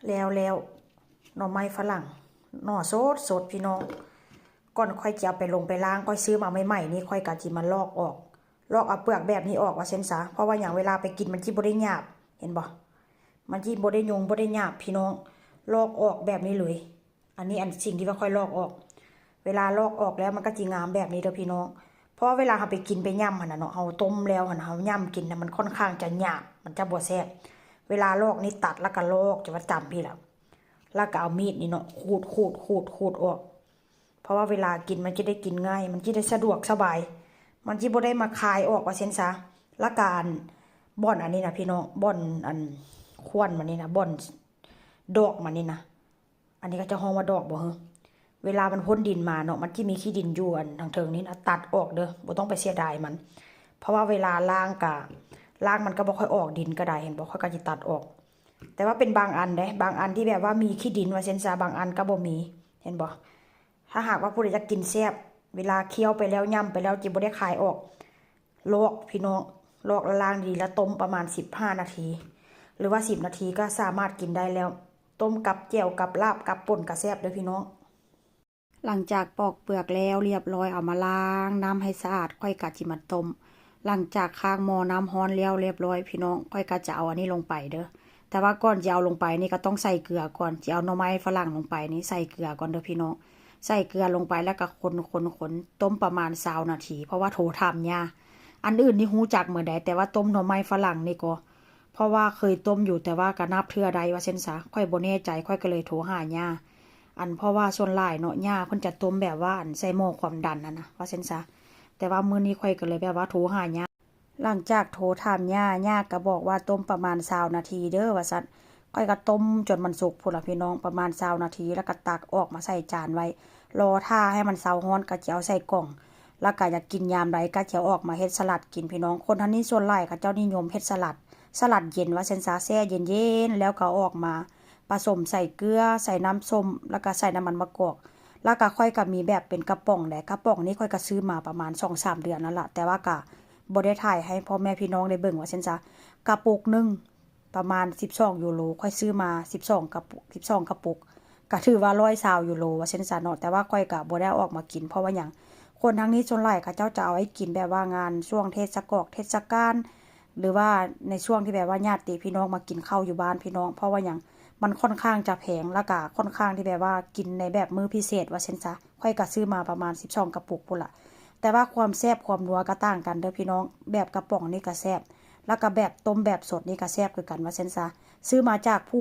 ແລ້ວ ແລ້ວ ໜໍ່ໄມ້ຝຣັ່ງ ໜໍ່ສົດໆ ພີ່ນ້ອງ. ກ່ອນຂ້ອຍຈະເອົາໄປລົງໄປລ້າງ ຂ້ອຍຊື້ມາໃໝ່ໆນີ້ ຂ້ອຍກໍຊິມາລອກອອກ ລອກເອົາເປືອກແບບນີ້ອອກວ່າຊັ້ນຊະ. ເພາະວ່າຫຍັງ? ເວລາໄປກິນມັນຊິບໍ່ໄດ້ຫຍາບ ເຫັນບໍ່? ມັນຊິບໍ່ໄດ້ຫຍຸ້ງ ບໍ່ໄດ້ຫຍາບ ພີ່ນ້ອງ. ລອກອອກແບບນີ້ເລີຍ. ອັນນີ້ອັນສິ່ງທີ່ວ່າຂ້ອຍລອກອອກ ເວລາລອກອອກແລ້ວມັນກໍຊິງາມແບບນີ້ເດີພີ່ນ້ອງ. ເພາະວ່າເວລາເຮົາໄປກິນໄປຫຍ້ຳຫັ້ນນະເນາະ ເຮົາຕົ້ມແລ້ວຫັ້ນນະ ເຮົາຫຍ້ຳກິນນະ ມັນຄ່ອນຂ້າງຈະຫຍາບ ມັນຈະບໍ່ແຊບ. ເວລາລອກນີ້ຕັດແລ້ວກໍລອກ ຈະວ່າຈຳພີ້ລະ ແລ້ວກໍເອົາມີດນີ້ເນາະ ຂູດ ຂູດ ຂູດ ຂູດອອກ. ເພາະວ່າເວລາກິນມັນຈະໄດ້ກິນງ່າຍ ມັນຈະໄດ້ສະດວກສະບາຍ ມັນຈະບໍ່ໄດ້ມາຄາຍອອກວ່າຊັ້ນຊະ. ແລ້ວການ ບ່ອນອັນນີ້ນະພີ່ນ້ອງ ບ່ອນອັນ ຄວັນມັນນີ້ນະ ບ່ອນ ດອກມັນນີ້ນະ ອັນນີ້ເຂົາເຈົ້າຮ້ອງວ່າດອກບໍ່ເຮີ? ເວລາມັນພົ້ນດິນມາເນາະ ມັນຈະມີຂີ້ດິນຢູ່ອັນທາງເທິງນີ້ນະ ຕັດອອກເດີ ບໍ່ຕ້ອງໄປເສຍດາຍມັນ. ເພາະວ່າເວລາລ້າງກະ ລ້າງມັນກໍບໍ່ຄ່ອຍອອກ ດິນກໍໄດ້ ເຫັນບໍ່? ຂ້ອຍກໍຊິຕັດອອກ. ແຕ່ວ່າເປັນບາງອັນເດ້ ບາງອັນທີ່ແບບວ່າມີຂີ້ດິນວ່າຊັ້ນຊະ ບາງອັນກໍບໍ່ມີ ເຫັນບໍ່? ຖ້າຫາກວ່າຜູ້ໃດຢາກກິນແຊບ ເວລາຄ້ຽວໄປແລ້ວ ຫຍ້ຳໄປແລ້ວ ຈະບໍ່ໄດ້ຄາຍອອກ ລອກພີ່ນ້ອງ ລອກແລ້ວລ້າງດີ ແລ້ວຕົ້ມປະມານສິບຫ້ານາທີ ຫຼືວ່າສິບນາທີກໍສາມາດກິນໄດ້ແລ້ວ. ຕົ້ມກັບແຈ່ວ ກັບລາບ ກັບປົ່ນກໍແຊບເດີພີ່ນ້ອງ. ຫຼັງຈາກປອກເປືອກແລ້ວລຽບຮ້ອຍ ເອົາມາລ້າງນ້ຳໃຫ້ສະອາດ ຂ້ອຍກໍຊິມາຕົ້ມ. ຫຼັງຈາກຄ້າງໝໍ້ນ້ຳຮ້ອນແລ້ວລຽບຮ້ອຍພີ່ນ້ອງ ຂ້ອຍກໍຈະເອົາອັນນີ້ລົງໄປເດີ. ແຕ່ວ່າກ່ອນຈະເອົາລົງໄປນີ້ກໍຕ້ອງໃສ່ເກືອກ່ອນ ຈະເອົາໜໍ່ໄມ້ຝຣັ່ງລົງໄປນີ້ ໃສ່ເກືອກ່ອນເດີພີ່ນ້ອງ. ໃສ່ເກືອລົງໄປແລ້ວກໍຄົນໆໆ ຕົ້ມປະມານຊາວນາທີ ເພາະວ່າໂທຖາມຍ່າ. ອັນອື່ນນີ້ຮູ້ຈັກໝົດໃດ ແຕ່ວ່າຕົ້ມໜໍ່ໄມ້ຝຣັ່ງນີ້ກໍ ເພາະວ່າເຄີຍຕົ້ມຢູ່ ແຕ່ວ່າກໍນັບເທື່ອໄດ້ວ່າຊັ້ນຊະ ຂ້ອຍບໍ່ແນ່ໃຈ ຂ້ອຍກໍເລີຍໂທຫາຍ່າ. ອັນ ເພາະວ່າສ່ວນຫຼາຍເນາະ ຍ່າເພິ່ນຈະຕົ້ມແບບວ່າ ອັນ ໃສ່ໝໍ້ຄວາມດັນຫັ້ນນະ ວ່າຊັ້ນຊະ. ແຕ່ວ່າມື້ນີ້ຂ້ອຍກໍເລີຍແບບວ່າໂທຫາຍ່າ ຫຼັງຈາກໂທຖາມຍ່າ ຍ່າກໍບອກວ່າຕົ້ມປະມານຊາວນາທີເດີວ່າຊັ້ນ. ຂ້ອຍກໍຕົ້ມຈົນມັນສຸກພຸ້ນລະພີ່ນ້ອງ ປະມານຊາວນາທີ ແລ້ວກໍຕັກອອກມາໃສ່ຈານໄວ້ ລໍຖ້າໃຫ້ມັນເຊົາຮ້ອນ ກໍຈະເອົາໃສ່ກ່ອງ ແລ້ວກໍຢາກກິນຍາມໃດກໍຈະເອົາອອກມາເຮັດສະຫຼັດກິນພີ່ນ້ອງ. ຄົນທາງນີ້ສ່ວນຫຼາຍເຂົາເຈົ້ານິຍົມເຮັດສະຫຼັດ ສະຫຼັດເຢັນວ່າຊັ້ນຊະ ແຊ່ເຢັນໆ ແລ້ວກໍເອົາອອກມາປະສົມໃສ່ເກືອ ໃສ່ນ້ຳສົ້ມ ແລ້ວກໍໃສ່ນ້ຳມັນມະກອກ. ແລ້ວກໍຂ້ອຍກໍມີແບບເປັນກະປ໋ອງແດ່ ກະປ໋ອງນີ້ຂ້ອຍກໍຊື້ມາປະມານສອງສາມເດືອນນັ້ນລະ ແຕ່ວ່າກໍບໍ່ໄດ້ຖ່າຍໃຫ້ພໍ່ແມ່ພີ່ນ້ອງໄດ້ເບິ່ງວ່າຊັ້ນຊະ. ກະປຸກໜຶ່ງ ປະມານສິບສອງຢູໂຣ ຂ້ອຍຊື້ມາສິບສອງກະປຸກ ສິບສອງກະປຸກ ກະຖືວ່າຮ້ອຍຊາວຢູໂຣວ່າຊັ້ນຊະເນາະ. ແຕ່ວ່າຂ້ອຍກະບໍ່ໄດ້ເອົາອອກມາກິນ ເພາະວ່າຫຍັງ? ຄົນທາງນີ້ສ່ວນຫຼາຍເຂົາເຈົ້າຈະເອົາໄວ້ກິນແບບວ່າງານຊ່ວງເທດສະກອກເທດສະການ ຫຼືວ່າໃນຊ່ວງທີ່ແບບວ່າຍາດຕິພີ່ນ້ອງມາກິນເຂົ້າຢູ່ບ້ານພີ່ນ້ອງ. ເພາະວ່າຫຍັງ? ມັນຂ້ອນຂ້າງຈະແພງ ແລ້ວກະຂ້ອນຂ້າງທີ່ແບບວ່າກິນໃນແບບມື້ພິເສດວ່າຊັ້ນຊະ. ຂ້ອຍກະຊື້ມາປະມານສິບສອງກະປຸກພຸ້ນລະ ແຕ່ວ່າຄວາມແຊບຄວາມນົວກະຕ່າງກັນເດີພີ່ນ້ອງ. ແບບກະປ໋ອງນີ້ກະແຊບ ແລ້ວກະແບບຕົ້ມແບບສົດນີ້ກະແຊບຄືກັນວ່າຊັ້ນຊະ. ຊື້ມາຈາກຜູ້